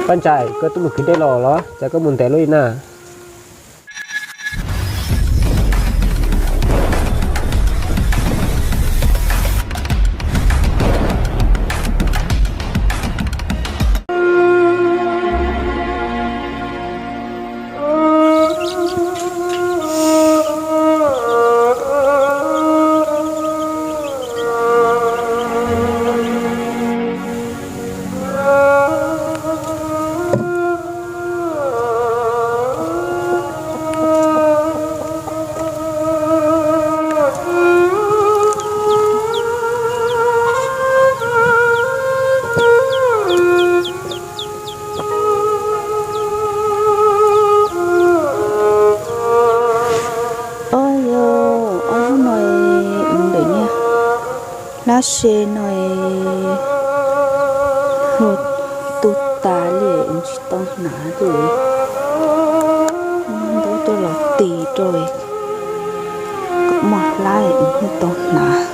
Paj Ntsais, koj twb mus kwv dej los los cas koj mus ntev luaj li na? Ob, yog ob hnub no ntawm niag hlab se no hluas tu tas li, tsis tau hnav li. Ntaub tuaj los tis rau kom muaj hlab es tau hnav.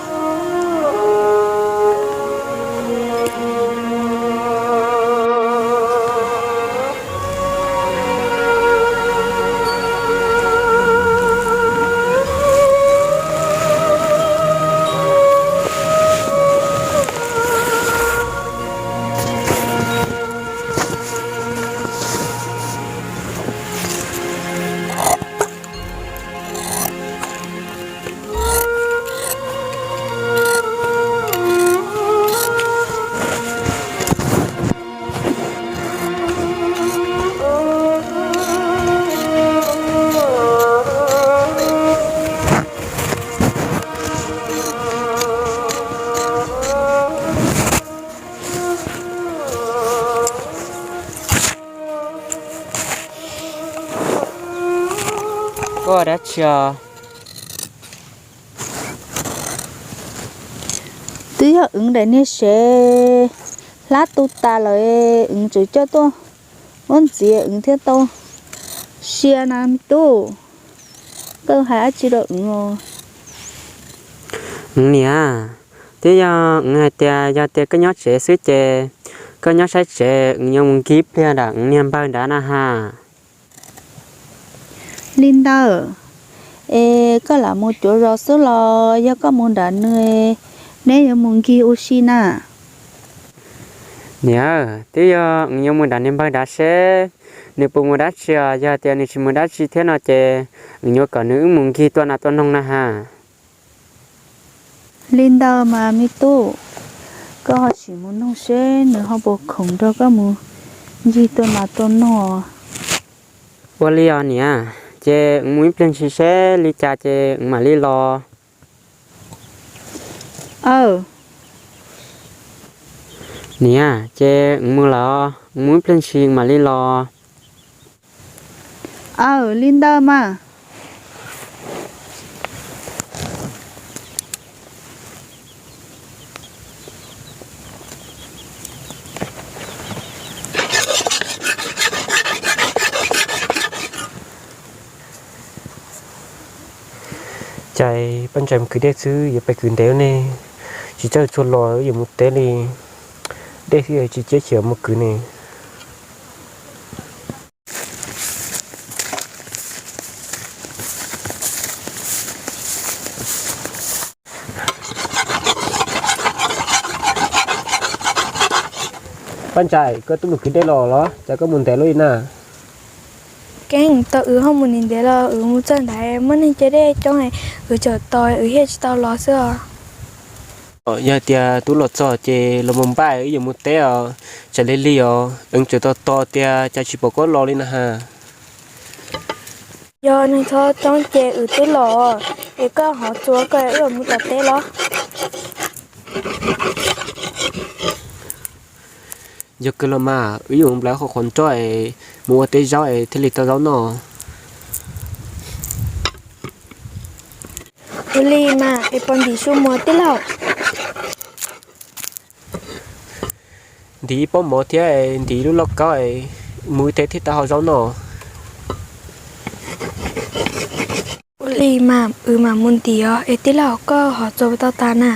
Koj dab tsi os? Twb yog wv daim niag sev hlab tu tas lawm, wv tseem coj tuaj muab ntxiv wv thiaj tau sia na me tub. Koj hais dab tsi rau wv os? Niam, twb yog wv hais tias yog tias koj nyob tsev xwb ces koj nyob saib tsev, wv yuav mus nkig pliag nram wv niag npawg nrad na ha. Li ntawd, es koj lam mus cuav zos xwb los yog koj mus nram nws, neb yuav mus nkig ua si na? Niam, twb yog wv yuav mus nram niag npawg nrad seb nws puas mus dab tsi os, yog tias nws tsis mus dab tsi thiab no ces wv yuav kom nws wb mus nkig tua nas tua noog na ha. Li ntawd mas me tub, koj ho sim mus noog seb nws ho puas khoom nrog koj mus nkig tua nas tua noog. Ua li os niam, ces wv mus ib pliag ntshis seb li cas ces wv mam li los. Aw, niam, ces wv mus lawm, wv mus ib pliag ntshis wv mam li los. Aw, li ntawd mas. Cas Paj Ntsais mus kwv dej xwb yuav pais kwv ntev ne? Tsis txawj txhua los yuav mus teb li, dej thiaj tsis ciab chim mus kwv ne. Paj Ntsais, koj twb mus kwv dej los los cas koj mus ntev luaj li na? Keeb, tau wb ho mus ntev ntev los wb mus txog ntawd muaj neeg caij dej coob, wb tseem tos wb thiaj tsis tau los xwb os. Yog tias twb los txog ces los mus npaj wb yuav mus teb os, tsam li li os, wb tseem tos tos tias cas tsis pom koj los li na ha. Yog neeg txhob coob ces wb twb los, es koj hov txuas koj wb yuav mus tom teb los. Yog kawg los mas, wb yuav mus nplawm qhov qhov nroj es mus ua teb zaub es thiaj li tau zaub noj. Ua li mas es pos ntim su muag tij laug. Ntim ib pob mov thiab ntim lub lauj kaub, mus ua teb thiaj tau hau zaub noj. Ua li mas wb mam mus ntim os, es tij laug koj hov txuas puas tau tas na?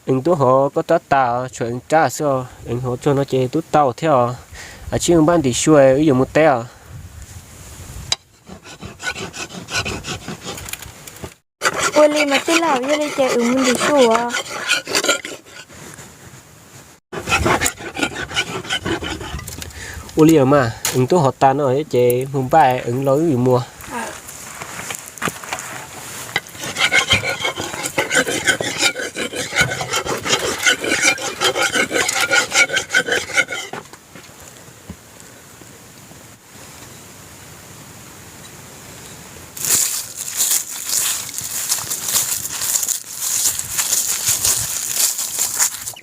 Eev tub hov koj tab tas, tshuav Eev rab xwb os. Eev hov tsuag no ces tub tau thiab os. Ab, tsis npaj ntim su wb yuav mus teb os. Ua li mas tij laug, yog li ces wb mus ntim su os. Ua li mas, Eev tub hov tas no ces mus npaj Eev los wb yuav mus.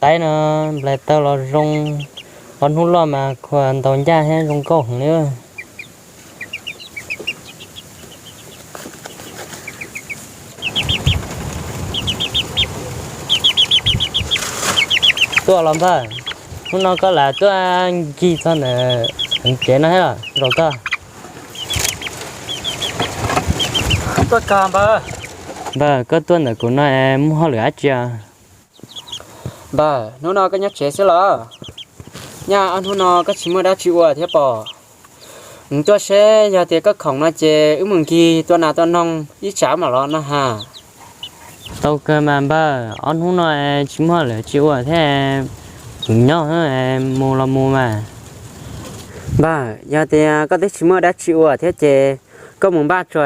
Taib no nplais tau los zoo, ob hnub loj mas khuas ntaus ncaj thiab zoo nkauj heev li. Tuaj los npawg, hnub no koj lam tuaj ncig txog ntawm heev kev no thiab los zaum koj. Tuaj kawg npawg. Npawg, koj tuaj ntawm kuv no es muaj hauj lwm dab tsi os? Npawg, hnub no koj nyob tsev xwb los? Nyaj ob hnub no koj tsis muaj dab tsi ua thiab pom? Kuv tuaj seb yog tias koj khoom no ces wb mus ncig tua nas tua noog ib tsam mam los no ha. Tau kawg mas npawg, ob hnub no tsis muaj hauj lwm dab tsi ua thiab, kuv nyob mus los mus mas. Npawg, yog tias koj twb tsis muaj dab tsi ua thiab ces koj mus npaj tso,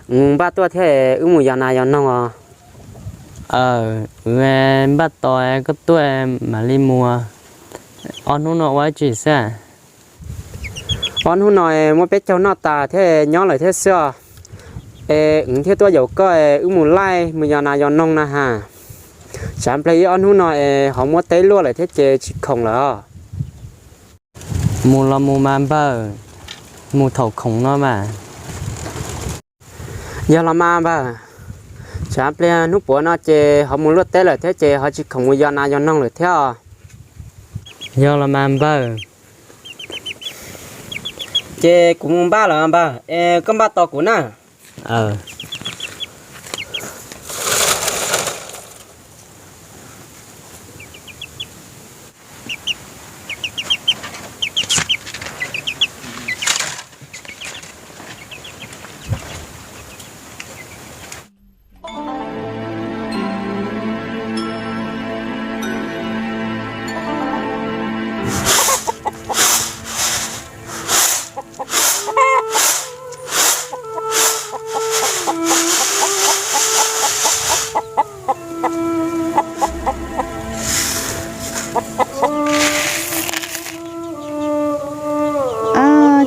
kuv npaj tuaj thiab wb mus yos nas yos noog os. Aw, wb npaj tos koj tuaj mam li mus. Ob hnub no ua dab tsi xwb? Ob hnub no muab peb caug noj tas thiab nyob lawm thiab xwb os. Es wb thiaj tuaj yaum koj wb mus laij mus yos nas yos noog na ha. Tsam pliag ib ob hnub no es ho muab teb luaj lawm thiab ces tsis khoom lawm os. Mus los mus mas npawg, mus thaum khoom no mas. Yog los mas npawg, tsam pliag hnub puav no ces ho mus luaj teb lawm thiab ces ho tsis khoom mus yos nas yos noog lawm thiab os. Yog los mas npawg. Ces kuv mus npaj lawm npawg, es koj npaj tos kuv na. Ab,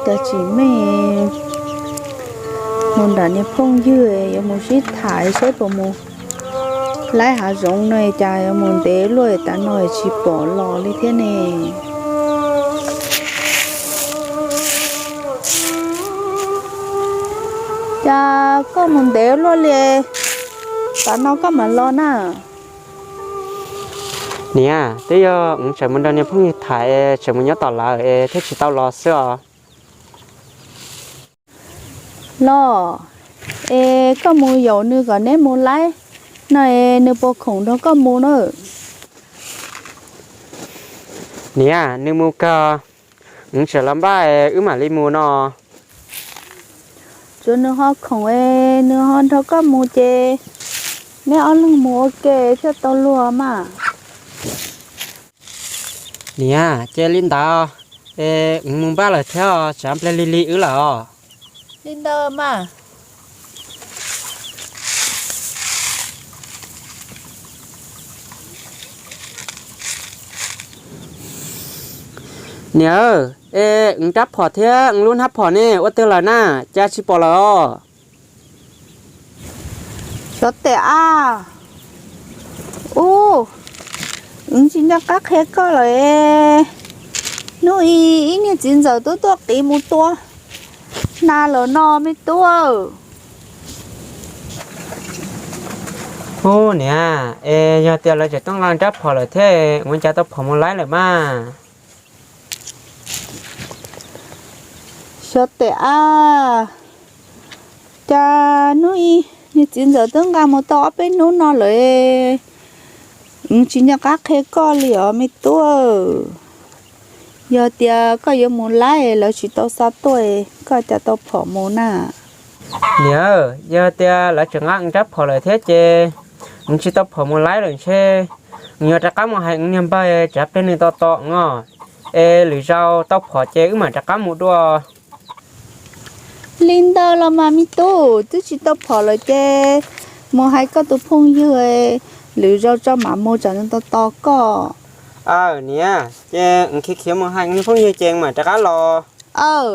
cov tsim me mus nram niag phooj ywg yuav mus sib tham saib puas mus laib hav zoov no cas yuav mus ntev luaj tav no tsis pom los li thiab ne. Cas koj mus ntev luaj li, tav no koj mam los na? Niam, twb yog wb tseem mus nrog niag phooj ywg tham es tseem mus nyob tom lawv es thiaj tsis tau los xwb os. Los, es koj mus yaum nws kom neb mus laib no es nws puas khoom nrog koj mus na? Niam, nws mus kawg, wb tseem los npaj wb mam li mus no. Tsuav nws ho khoom es nws ho nrog koj mus ces neb ob leeg mus ua ke thiaj tau luag mas. Niam, ces li ntawd es wb mus npaj lawm thiab os, tsam pliag lig lig wb lawm os. Li ntawd mas. Niam, es wb rab phom thiab wb lub hnab phom ne ua twg lawm na, cas tsis pom lawm os? Xyov tes a. Ub, wb tsis nco qab qhia koj lawm. Hnub i ib niag txiv ntxawm twb tuaj qiv mus tua nas lawm no me tub. Ub niam, es yog tias lawv tseem tuaj nqa rab phom lawm thiab, ua cas tau phom mus laib lawm mas? Xyov tes a, cas hnub i niag txiv ntxawm twb nqa mus tau ob peb hnub no lawm. Wb tsis nco qab qhia koj li os me tub. Yog tias koj yuav mus laib lawv tsis tau xa tuaj, koj cas tau phom mus na? Niam, yog tias lawv tseem nqa wb rab phom lawm thiab ces wb tsis tau phom mus laib lawm ntshe wb yuav rov qab mus hais wb niag npawg tsav pliag nws tos tos wb os, es lwm zaus tau phom ces wb mam rov qab mus dua. Li ntawd los mas me tub, twb tsis tau phom lawm ces mus hais koj tus phooj ywg, lwm zaus tso mam mus tsam nws tos tos koj. Aw niam, ces wb khiav khiav mus hais wb niag phooj ywg ces mam rov qab los. Aw.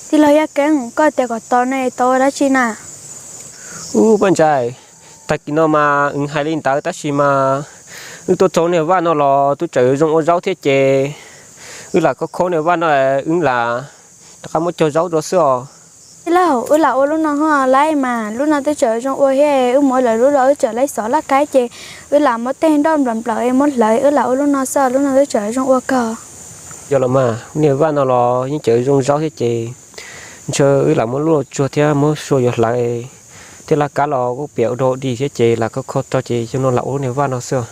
Tij laug Yaj Keeb, koj tias kom tos ne, tos ua dab tsi na? Ub, Paj Ntsais, tag kis no mas wb hais li ntawd tab sis mas wb tuaj txog niag vaj no los twb tseem zoo ua zaub thiab ces wb lam khaub khaub niag vaj no, wb lam rov qab muab cog zaub rau xwb os. Tij laug, wb lam ua lub no hos laib mas, lub no twb tseem zoo ua thiab, wb mus ua lawv lub los wb tseem laib xov laj kaib ces wb lam muab tej nroj nplawm nplawm muab hlawv, wb lam ua lub no xwb, lub no twb tseem zoo ua kawg. Yog los mas, niag vaj no los yeej tseem zoo zaub thiab ces ntshe wb lam muab lub los tsuag thiab muab sua yuav hlawv thiab laj kab los kuj piam ua dog dig thiab ces lam khaub khaub rau ces xyoo no lam ua lub niag vaj no xwb.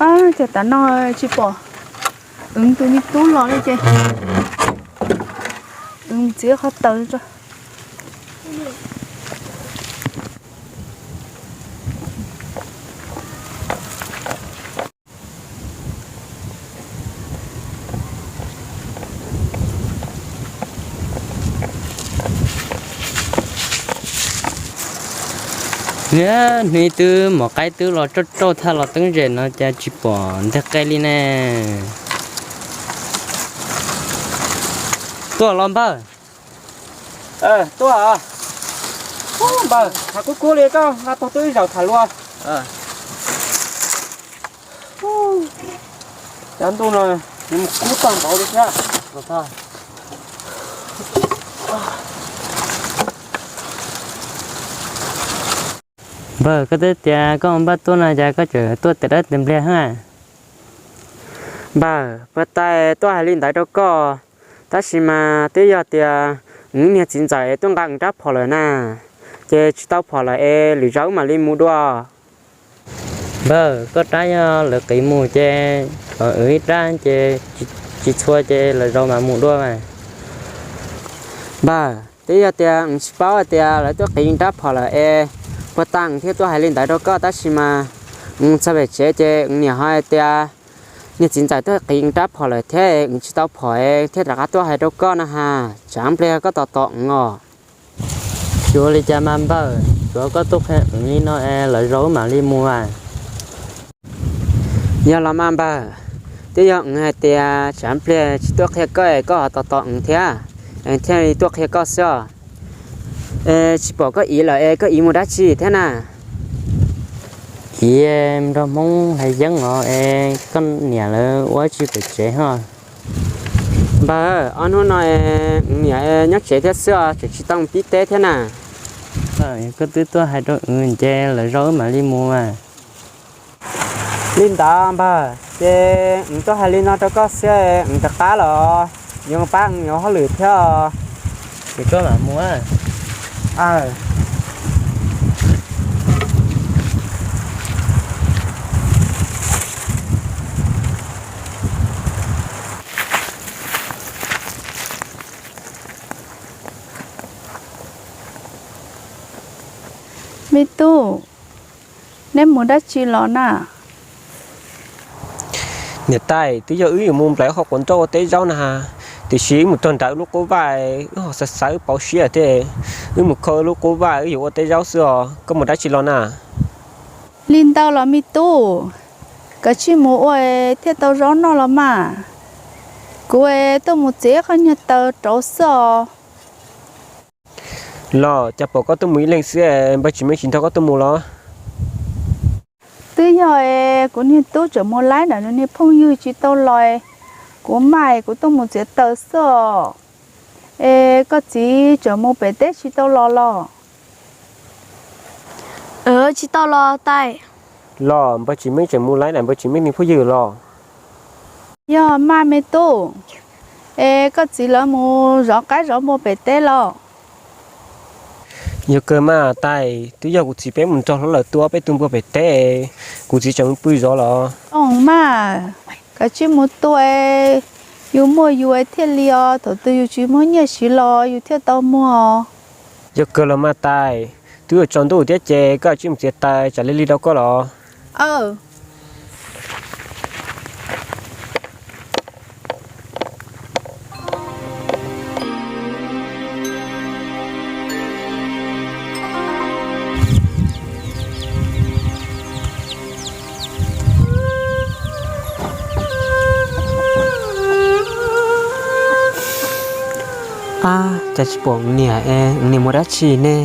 Ab, cas tav no tsis pom wb tus me tub los li ces wb mus txiav qhov taws tso. Niam, hnub twb mos qaib twb los rauj rauj thaj los teeb zem no cas tsis pom nteg qe li ne. Tuaj los npawg. Tuaj. Npawg, hais kub kub li koj nqa tuag twb ib zaug tham luag. Cov ntuj no nws mus kub tag npaum li thiab. Npawg, koj twb tias koj npaj tuaj no cas koj tseem tuaj tes dawb tes npliag hab? Npawg, puag ta tuaj hais li ntawd rau koj, tab sis mas twb yog tias wb niag txiv ntxawm tuaj nqa wb rab phom lawm na, ces tsis tau phom lawm es lwm zaus wb mam li mus dua. Npawg, koj rab yog lawv qiv mus ces thov wb ib rab ces tsis txhua ces lwm zaus mam mus dua mas. Npawg, twb yog tias wb tsis paub hais tias lawv tuaj qiv wb rab phom lawm es puag ta wb thiaj tuaj hais li ntawd rau koj, tab sis mas wb txog pem tsev ces wb niam ho hais tias niag txiv ntxawm tuaj qiv wb rab phom lawm thiab wb tsis tau phom thiaj rov qab tuaj hais rau koj na has, tsam pliag koj tos tos wb os. Tsis ua li cas mas npawg, tsuav koj tuaj qhia wb li no es lwm zaus wb mam li mus as. Yog los mas npawg, twb yog wb hais tias tsam pliag tsis tuaj qhia koj es koj ho tos tos wb thiab, wb thiaj li tuaj qhia koj xwb os. Es tsis pom koj iv lawm es koj iv mus dab tsi thiab na? Iv nrog Hmoob hais yeeb os, es koj niam lawv ua tsi pem tsev hos? Npawg, ob hnub no wb niam nyob tsev thiab xwb os, tseem tsis tau pib teb thiab na. Koj twb tuaj hais rau wb ces lwm zaus wb mam li mus as. Li ntawd npawg, ces wb tuaj hais li no rau koj xwb, wb rov qab los, yuav pab wb yuav hauj lwm thiab os. Ces koj mam mus. Aw, Me tub, neb mus dab tsi los na? Niam tais, twb yog wb yuav mus nplawm qhov quav nroj ua teb zaub na, tiam sis wb mus txog nram wb lub qub vaj, wb ho xav xav wb pauv siab thiab, wb mus kho wb lub qub vaj wb yuav ua teb zaub xwb os. Koj mus dab tsi los na? Li ntawd los me tub, koj tsis mus ua thiaj tau zaub noj los mas. Kuv tuaj mus txiav qhov nyuag taws rauv xwb os. Los cas pom koj tuaj mus ib leeg xwb, npawg Tsis Meej tsis nrog koj tuaj mus los? Twb yog es kuv niag tub tseem mus laib ntawm nws niag phooj ywg tsis tau los, kuv mas kuv tuaj mus txiav taws xwb os. Es koj txiv tseem mus pem teb tsis tau los los? Tsis tau los tais. Los npawg Tsis Meej tseem mus laib ntawm npawg Tsis Meej niag phooj ywg los? Yog mas me tub, es koj txiv lawv mus zov qaib zov npua pem teb los? Yog kawg mas tais, twb yog kuv txiv peb mus nrog hlob lawv tua peb tus npua pem teb, kuv txiv tseem mus pw zov los. Os mas, koj tsis mus tua, yus muaj yus thiaj li os, thaum twg yus tsis muaj nyiaj siv los yus thiaj tau muag. Yog kawg los mas tais, twb yuav tsaus ntuj thiab ces koj tsis mus txiav taws tsam li li rau koj los. Ab, cas tsis pom niam es niam mus dab tsi ne?